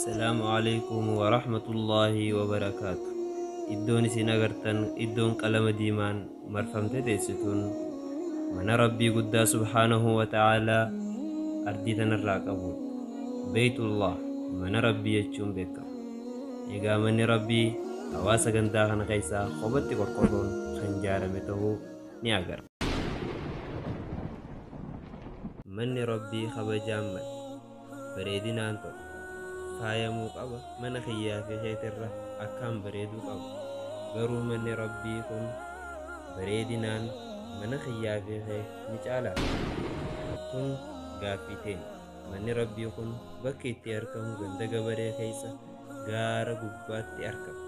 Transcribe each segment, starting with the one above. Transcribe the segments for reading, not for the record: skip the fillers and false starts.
Assalaamu alaikum warahmatullaahi wabarakaatu. Iddoon isin agartan, iddoon qalama diimaan marfamte teessituun, mana Rabbii guddaa subhaanahu wa ta'aalaa ardii tanarraa qabudha. Beeytullah, mana Rabbii jechuun beekama. Egaa manni Rabbii hawaasa gandaa kana keessaa kophatti qorqorroon kan ijaarame ta'uu ni agarra. Manni Rabbii kabajaan mala, bareedinaan tola, faayamuu qaba. Mana kiyyaa fi keetirra akkaan bareeduu qaba. Garuu manni Rabbii kun bareedinaan mana kiyyaa fi kee ni caalaa? Tun gaaffii teenya. Manni Rabbii kun bakki itti argamu ganda Gabaree keessa gaara gubbaatti argama.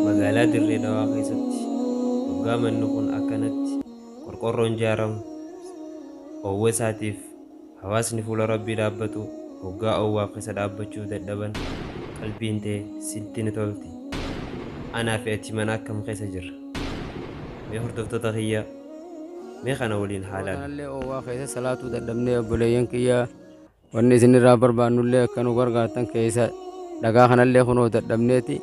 Magaalaa Dirree Dhawaa keessatti hoggaa manni kun akkanatti qorqorroon ijaaramu, oowwa isaatiif hawaasni fuula Rabbii dhaabbatu, hoggaa oowwaaf keessa dhaabbachuu dadhaban, qalbiin tee sitti ni tolti. Anaa fi ati mana akkam keessa jirra? Mee hordoftoota kiyya, mee kana waliin haa laallu. Kanallee oowwaa keessa salaatuu dadhabnee, obboleeyyan kiyya, wanni isinirraa barbaannullee akka nu gargaartan. Keessa dhagaa kanallee kunoo dadhabneeti.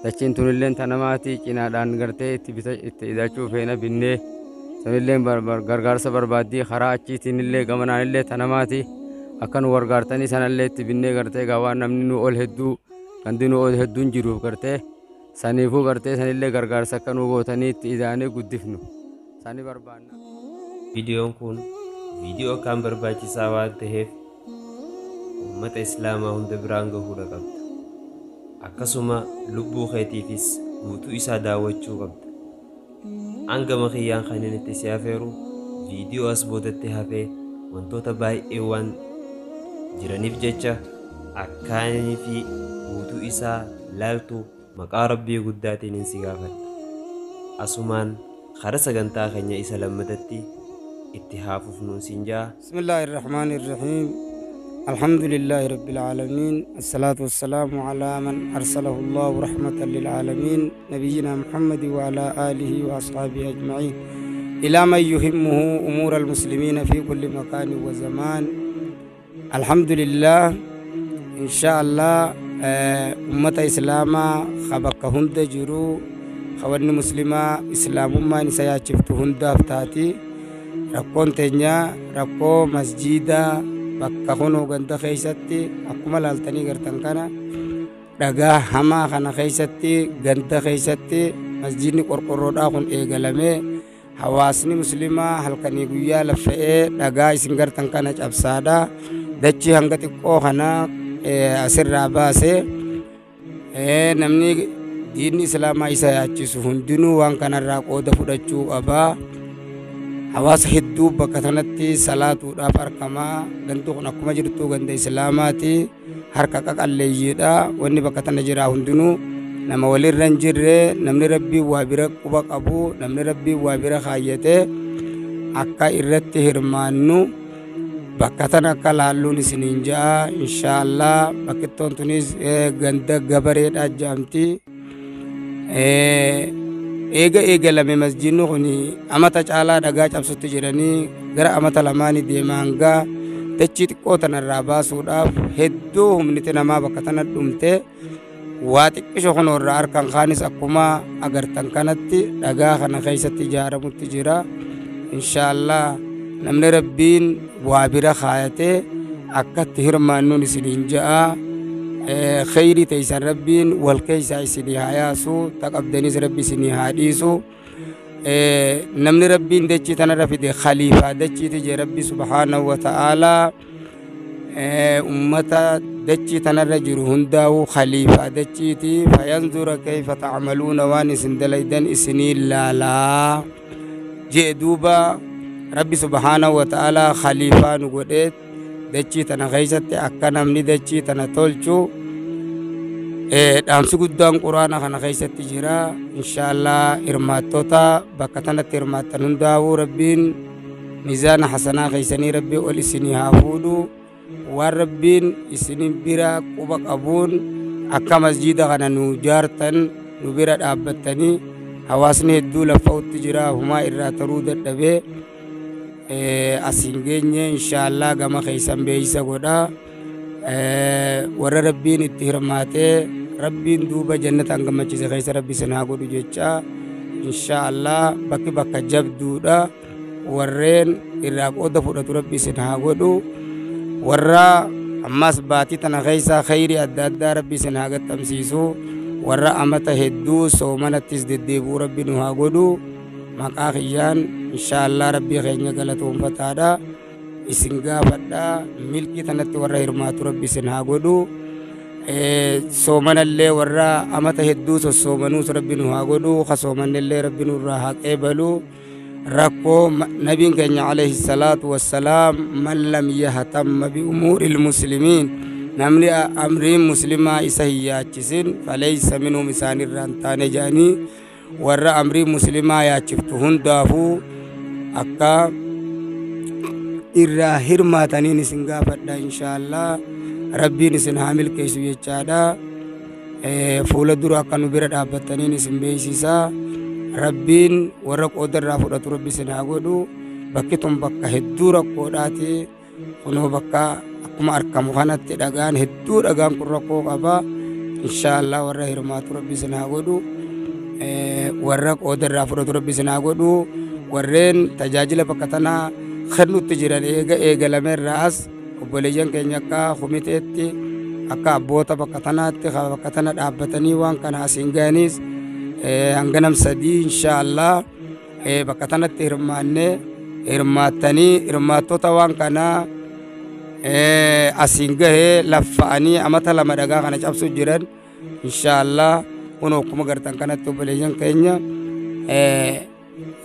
Dachiin tunillee tanamaati, cinaadhaan gartee itti bita itti hidhachuu feena, binnee sanillee gargaarsa barbaaddii. Karaa achiitiinillee gamanaanillee tanamaati, akka nu gargaartanii sanallee itti binnee gartee gaa waan namni nu ol hedduu, gandi nu ol hedduun jiruuf, gartee saniifuu gartee sanillee gargaarsa akka nu gootanii itti idaanee guddifnu sani barbaanna. Viidiyoon kun viidiyoo akkaan barbaachisaa waan ta'eef uummata Islaamaa hunda biraan gahuudha qabda. Akkasuma lubbuu keetiifis guutuu isaa daawwachuu qabda. Hangama kiyyaan kan inni itti si afeeru, viidiyoo as boodatti hafee wantoota baay'ee waan jiraniif jecha, akkaanii fi guutuu isaa laaltu maqaa Rabbii guddaatiin si gaafadha. Asumaan karaa sagantaa keenya isa lammatatti itti haa fufnuun siin ja'a. بسم الله الرحمن الرحيم، الحمد لله رب العالمين، الصلاة والسلام على من أرسله الله رحمة للعالمين، نبينا محمد وعلى آله وأصحابه أجمعين. إلى من يهمه أمور المسلمين في كل مكان وزمان، الحمد لله، إن شاء الله أمة إسلاما خبك هند جرو خوان مسلمة إسلام ما نسيا هند تاتي. Rakkoon teenya rakkoo masjiida bakka kunoo ganda keessatti akkuma laaltanii gartan kana dhagaa hamaa kana keessatti, ganda keessatti masjiidni qorqorroodhaa kun eegalamee, hawaasni muslimaa halkanii guyyaa laffa'ee dhagaa isin gartan kana cabsaadha. Dachii hanga xiqqoo kana asirraa baasee, namni diinni islaamaa isa yaachisu hundinuu waan kanarraa qooda fudhachuu qabaa. Hawaasa hedduu bakka kanatti salaatuudhaaf argamaa. Gandi kun akkuma jirtu ganda islaamaati, harka qaqalleeyyiidha. Wanni bakka tana jira hundinuu nama walirra hin jirre, namni Rabbii waa bira quba qabu, namni Rabbii waa bira kaayyate, akka irratti hirmaannu bakka tana akka laalluun isiniin ja'a. Inshaallah, bakkittoon tunis ganda Gabareedha jedhamti. Eega eegalame masjiidni kun amata caalaa dhagaa cabsutti jiranii, gara amata lamaanii deema. Hangaa dachii xiqqoo tanarraa baasuudhaaf hedduu humniti namaa bakka tana dhumte. Waa xiqqisho kun irraa harkan kaanis akkuma agartan kanatti dhagaa kana keessatti ijaaramutti jira. Inshaallah, namni Rabbiin waa bira kaayate akkatti hirmaannuun isiniin ja'a. Kheyrii teeysan Rabbiin wal keeysaa isinii haa yaasu, taqabdanis Rabbi isinii haa dhiisu. Namni Rabbiin dachii tanarra fide khaliifaa dachiiti jee Rabbi subhaanahu wa ta'aalaa. Ummata dachii tanarra jiru hundaa'u khaliifaa dachiiti. Fayanzura kayfa ta'maluuna, waan isin dalaydan isinii laalaa jee. Duuba Rabbi subhaanahu wa ta'aalaa khaliifaa nu godhee dachii tana keessatti akka namni dachii tana tolchu dhaamsi guddaan Quraana kana keessatti jira. Inshaallah, hirmaattota bakka tanatti hirmaattan hundaa'uu Rabbiin miizaana hasanaa keessanii Rabbi ol isinii haa fuudhu. Waan Rabbiin isin bira quba qabuun akka masjiida kana nu jaartan Nu bira dhaabbattanii hawaasni hedduu laffa'utti jira, humaa irraa taruu dadhabee asiin geenye. Inshaallah gama keessan beeysa godhaa. Warra Rabbiin itti hirmaatee Rabbiin duuba jannataan gammachiise keessa Rabbi isin haa godhu jecha. Inshaallah bakki bakka jabduudha, warreen irraa qooda fudhatu Rabbi isin haa godhu. Warra ammas baatii tana keessa khayrii adda addaa Rabbi isin haa gaxxamsiisu. Warra amata hedduu soomanattis deddeebi'uu Rabbi nu haa godhu. Maqaa kiyyaan inshaallah Rabbii keenya galatoonfataadha isin gaafadha. Milkii tanatti warra hirmaatu Rabbi isin haa godhu. Soomanallee warra amata hedduu sossoomanuus Rabbi nu haa godhu. Ka soomannillee Rabbi nurraa haa qeebalu. Rakkoo nabiin keenya alayhi salaatu wassalaam, man lam yahtamma bi umuuri ilmuslimiin, namni amriin muslimaa isa hin yaachisin, faleysa minhum, isaanirraa hin taane jedhanii. Warra amrii muslimaa yaachiftu hundaafuu akka irraa hirmaataniin isin gaafadha. Inshaallah Rabbiin isin haa milkeessu jechaadha. Fuula dura akka nu bira dhaabbattaniin isin beeksisa. Rabbiin warra qooda irraa fudhatu Rabbi isin haa godhu. Bakki tun bakka hedduu rakkoodhaati. Kunoo bakka akkuma argamu kanatti dhagaan hedduu, dhagaan kun rakkoo qaba. Inshaallah warra hirmaatu Rabbi isin haa godhu. Warra qooda irraa fudhatu Rabbi isin haa godhu. Warreen tajaajila bakka tanaa kennutti jiran eega eegalame irraa as obboleeyyan keenya akka komiteetti, akka abboota bakka tanaatti bakka tana dhaabbatanii waan kana asiin gahanis hanganam sadii inshaallah bakka tanatti hirmaannee hirmaattanii, hirmaattota waan kanaa asiin gahee laffa'anii amata 2 dhagaa kana cabsuu jiran. Inshaallah kun akkuma gartan kanatti obboleeyyan keenya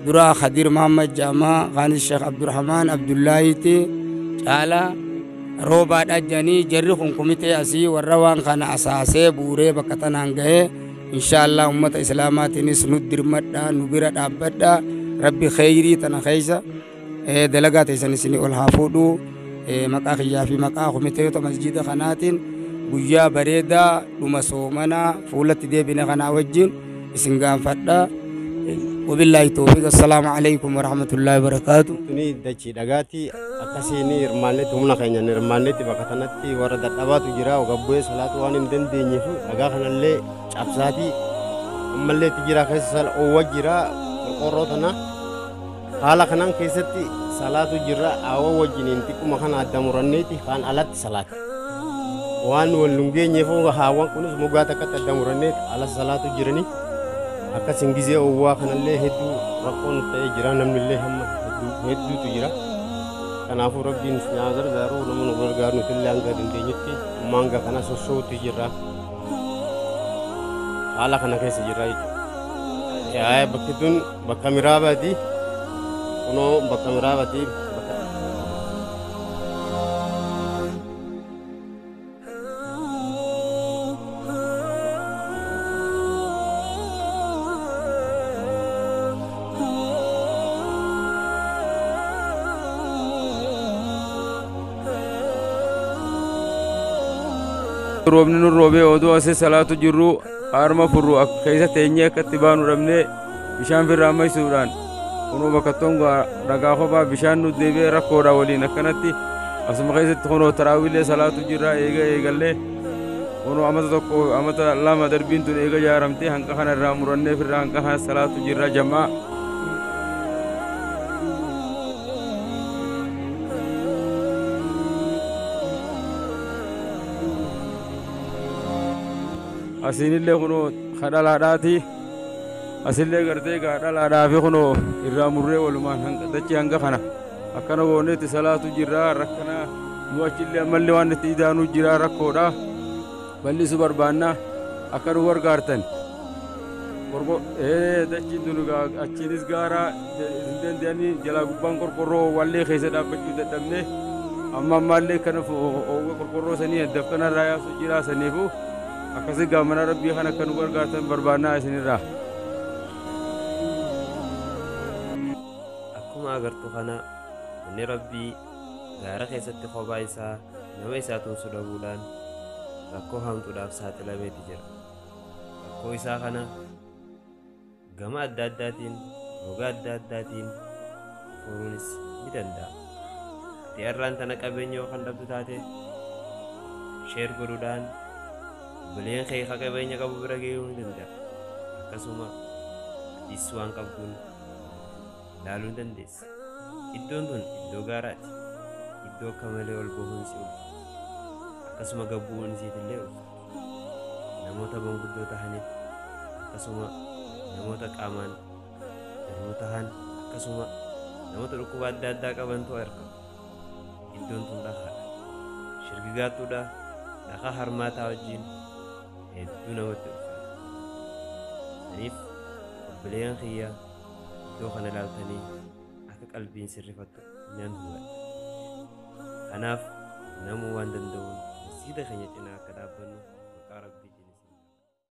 dura Khadir Muhammad Jaamaa, kaanis Sheekh Abdurrahmaan Abdullaahiiti, Caalaa Roobaadha jedhanii. Jarri kun komitee asii warra waan kana asaasee buuree bakka tanaan gahee. Inshaallah ummata islaamaatiinis nu dirmadha, nu bira dhaabbadha. Rabbi kheyrii tana keessa dalagaa teessan isinii ol haa fuudhu. Maqaa kiyyaa fi maqaa komiteetota masjida kanaatiin guyyaa bareedaa dhuma soomanaa fuulatti deebine kanaa wajjin isin gaanfadha. Wabillaahi tawfiiq. Assalaamu alaikum warahmatullaahi wabarakaatu. Tuni dachii dhagaati. Akkasiin hirmaannetti, humna keenyaan hirmaannetti. Bakka kanatti warra dadhabaatu jira, gabbu'ee salaatu waan hin dandeenyeef dhagaa kanallee cabsaatii ammallee itti jira. Keessa oowwa jira. Qorqoorroo tana haala kanaan keessatti salaatu jira. Aawwa wajjiniin xiqquma kana adda muranneeti kaan alatti salaata waan wal hin geenyeef haawwan kunis mugaa takkatti adda muranneeti ala salaatu jiranii. Akkasin gizee oowwaa kanallee hedduu rakkoon ta'ee jira. Namnillee hamma hedduutu jira. Kanaafuu Rabbiin haa gargaaru. Nama nu gargaaru nutillee hanga dandeenyutti amma hanga kana sossootti jirra. Haala kana keessa jirra jechuudha. Bakki tun bakka miraabaati. Kunoo bakka miraabaati. Roobni nu roobee odoo asii salaatu jirru harma furru keessa teenyee akka itti baanu dhabnee bishaan firraa maisuudhaan kunoo bakka tonga dhagaa kophaa bishaan nu deebi'ee rakkoodha waliin. Akkanatti asuma keessatti kunoo taraawiillee salaatu jirra. Eega eegallee kunoo amata 1 amata 2 darbiin tun eega ijaaramtee hanqa kana irraa murannee firraa hanqa kana salaatu jirra jamaa. Asiinillee kunoo kadhalaadhaati. Asillee gartee gaa dhalaadhaa fi kunoo irraa murree walumaan dachee hanga kana akkana gooneetti salaatu jirra. Rakkana nu achillee ammallee waan itti idaanuu jira, rakkoodha. Bal'isuu barbaanna, akka nu gargaartan. Dachiin tun achiinis gaara hin danda'anii jalaa gubbaan qorqorroo wallee keessa dhaabbachuu dadhabne. Amma ammaallee kana qorqorroo sanii dafkanarraa yaasuu jira. Saniifu akkasi gaamana Rabbii kan akka nu gargaartan barbaannaa isinirraa. Akkuma agartu kana manni Rabbii gaara keessatti kophaa isaa nama isaa tumsu dhabuudhaan rakkoo hamtuudhaaf saaxilameeti jira. Rakkoo isaa kana gama adda addaatiin, roga adda addaatiin furuunis ni danda'a. Ati har'aan tana qabeenya yoo kan dhabdu taate, share godhuudhaan obboleen kee ka qabeenya qabu bira gahuu ni danda'a. Akkasuma atis waan qabduun laaluu ni dandeessa. Iddoon tun iddoo gaaraati. Iddoo akka malee ol bahuun si ulfaatu. Akkasuma gad bu'uun isiitillee ulfaatu. Namoota manguddoo tahaniif, akkasuma namoota qaamaan danuu tahan, akkasuma namoota dhukkuba adda addaa qabantu argama. Iddoon tun dhakaadha. Shirgigaattuudha. Dhakaa harmaataa wajjin hedduu namatti ulfaata. Saniif obboleeyyan kiyya, iddoo kana ilaaltanii akka qalbiin sirrifattu nan hubadha. Kanaaf namuu waan danda'uun masjiida keenya cinaa akka dhaabbannu maqaa Rabbii